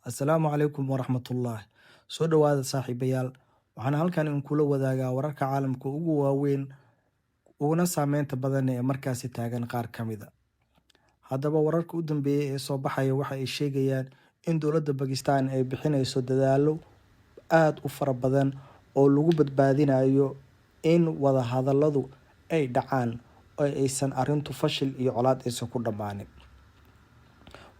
Assalaamu calaykum waraxmatullaah. Soo dhowaada, saaxiibayaal. Waxaan halkan idinkula wadaagaa wararka caalamka ugu waaweyn uguna saameynta badan ee markaasi taagan qaar ka mid a. Haddaba, wararka u dambeeyay ee soo baxaya waxa ay sheegayaan in dowladda Bakistan ay bixineyso dadaallo aada u fara badan oo lagu badbaadinayo in wadahadalladu ay dhacaan oo aysan arrintu fashil iyo colaad aysan ku dhammaanin.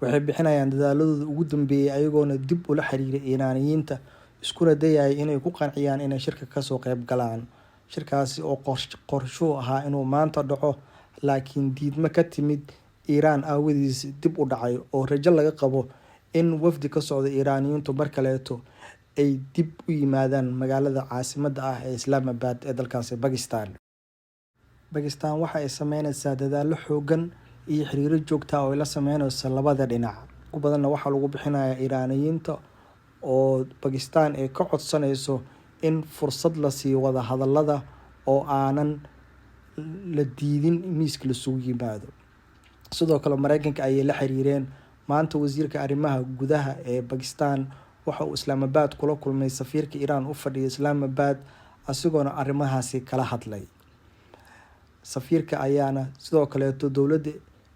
Waxay bixinayaan dadaaladooda ugu dambeeyay, ayagoona dib ula xiriiray Iiraaniyiinta, iskuna dayaya inay ku qanciyaan inay shirka kasoo qayb galaan. Shirkaasi oo qorshuhu ahaa inuu maanta dhaco, laakiin diidmo ka timid Iiraan aawadiis dib u dhacay, oo rajo laga qabo in wafdi ka socda Iiraaniyiintu mar kaleeto ay dib u yimaadaan magaalada caasimadda ah ee Islamabad ee dalkaasi Bakistan. Bakistan waxa ay sameyneysaa dadaallo xoogan iyo xiriiro joogta ah oo ay la sameyneyso labada dhinac. Ugu badanna waxaa lagu bixinayaa Iiraaniyiinta, oo Bakistan ay ka codsaneyso in fursad la siiyo wadahadallada oo aanan la diidin miiska lasugu yimaado. Sidoo kale Mareykanka ayay la xiriireen. Maanta wasiirka arrimaha gudaha ee Bakistan waxa uu Islamabad kula kulmay safiirka Iiraan u fadhiya Islamabad, asigoona arrimahaasi kala hadlay. Safiirka ayaana sidoo kaleeto dowladda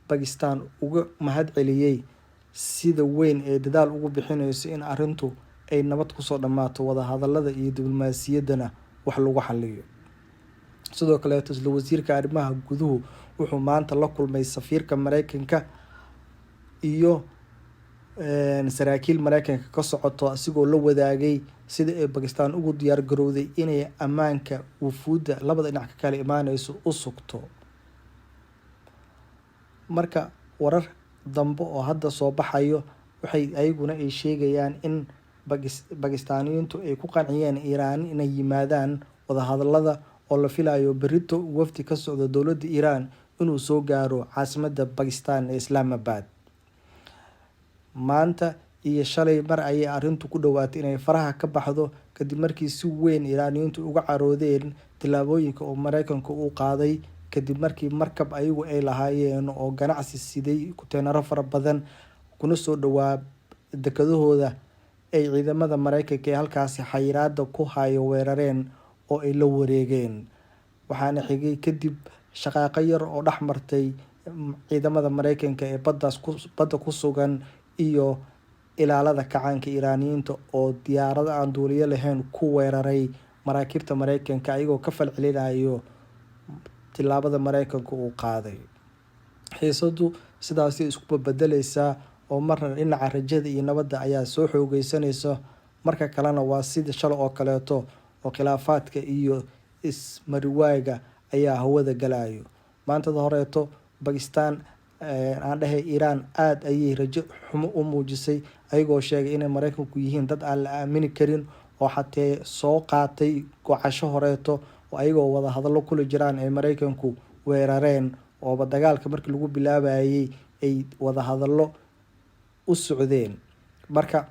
Bakistan uga mahad celiyey sida weyn ee dadaal ugu bixineyso in arrintu ay nabad kusoo dhammaato, wadahadallada iyo diblomaasiyaddana wax lagu xaliyo. Sidoo kaleeto isla wasiirka arrimaha guduhu wuxuu maanta la kulmay safiirka Mareykanka iyo saraakiil Mareykanka ka socoto, asigoo la wadaagay sida ay Bakistan ugu diyaar garowday inay ammaanka wufuudda labada dhinac ka kala imaaneyso u sugto. Marka warar dambe oo hadda soo baxayo waxay ayaguna ay sheegayaan in Bakistaaniyiintu ay ku qanciyeen Iiraan inay yimaadaan wadahadalada, oo la filayo berrito wafdi ka socda dowladda Iiraan inuu soo gaaro caasimadda Bakistan ee Islamabad. Maanta iyo shalay mar ayay arrintu ku dhawaatay inay faraha ka baxdo, kadib markii si weyn Iiraaniyiintu uga caroodeen tillaabooyinka oo Mareykanka uu qaaday, kadib markii markab ayagu ay lahaayeen oo ganacsi siday konteenaro fara badan kuna soo dhawaa dekadahooda ay ciidamada Mareykanka ee halkaasi xayiraada ku hayo weerareen oo ay la wareegeen. Waxaana xigay kadib shaqaaqo yar oo dhex martay ciidamada Mareykanka ee baddaas badda ku sugan iyo ilaalada kacaanka Iiraaniyiinta, oo diyaarado aan duuliyo lahayn ku weeraray maraakiibta Mareykanka, ayagoo ka falcelinayo tillaabada Mareykanka uu qaaday. Xiisadu sidaasi isku bedeleysaa, oo marna dhinaca rajada iyo nabadda ayaa soo xoogeysanaysa, marka kalena waa sida shalay oo kaleeto oo khilaafaadka iyo ismariwaaga ayaa hawada galayo. Maantada horeeto Bakistan, aan dhahay Iiraan, aada ayay rajo xumo u muujisay, ayagoo sheegay inay Mareykanku yihiin dad aan la aamini karin, oo xatee soo qaatay gocasho horeeto oo ayagoo wada hadallo kula jiraan ay Mareykanku weerareen, ooba dagaalka markii lagu bilaabayay ay wada hadallo u socdeen. Marka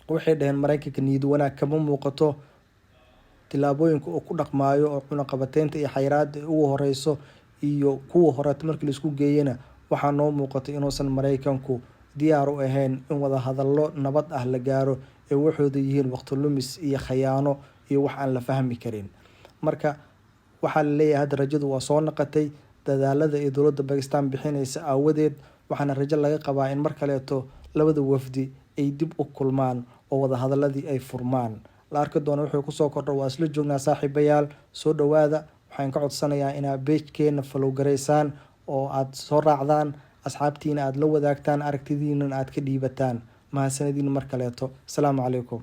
waxay dhaheen Mareykanka niyad wanaag kama muuqato tillaabooyinka uu ku dhaqmaayo, oo cunaqabateynta iyo xayiraada ugu horeyso iyo kuwa horeeto markii laisku geeyana waxaa noo muuqatay inuusan Mareykanku diyaar u ahayn in wada hadallo nabad ah la gaaro, ee waxooda yihiin waqti lumis iyo khayaano iyo wax aan la fahmi karin. Marka waxaa la leeyahay hadda rajadu waa soo naqatay dadaalada ay dowladda Bakistan bixineysa aawadeed, waxaana rajo laga qabaa in mar kaleeto labada wafdi ay dib u kulmaan oo wadahadaladii ay furmaan. La arki doono wuxuu kusoo kordho. Waa isla joognaa, saaxiibayaal. Soo dhawaada. Waxaan ka codsanayaa inaad page-keena follow garaysaan oo aad soo raacdaan, asxaabtiina aada la wadaagtaan, aragtidiinana aad ka dhiibataan. Mahadsanadiin mar kaleeto. Asalaamu calaykum.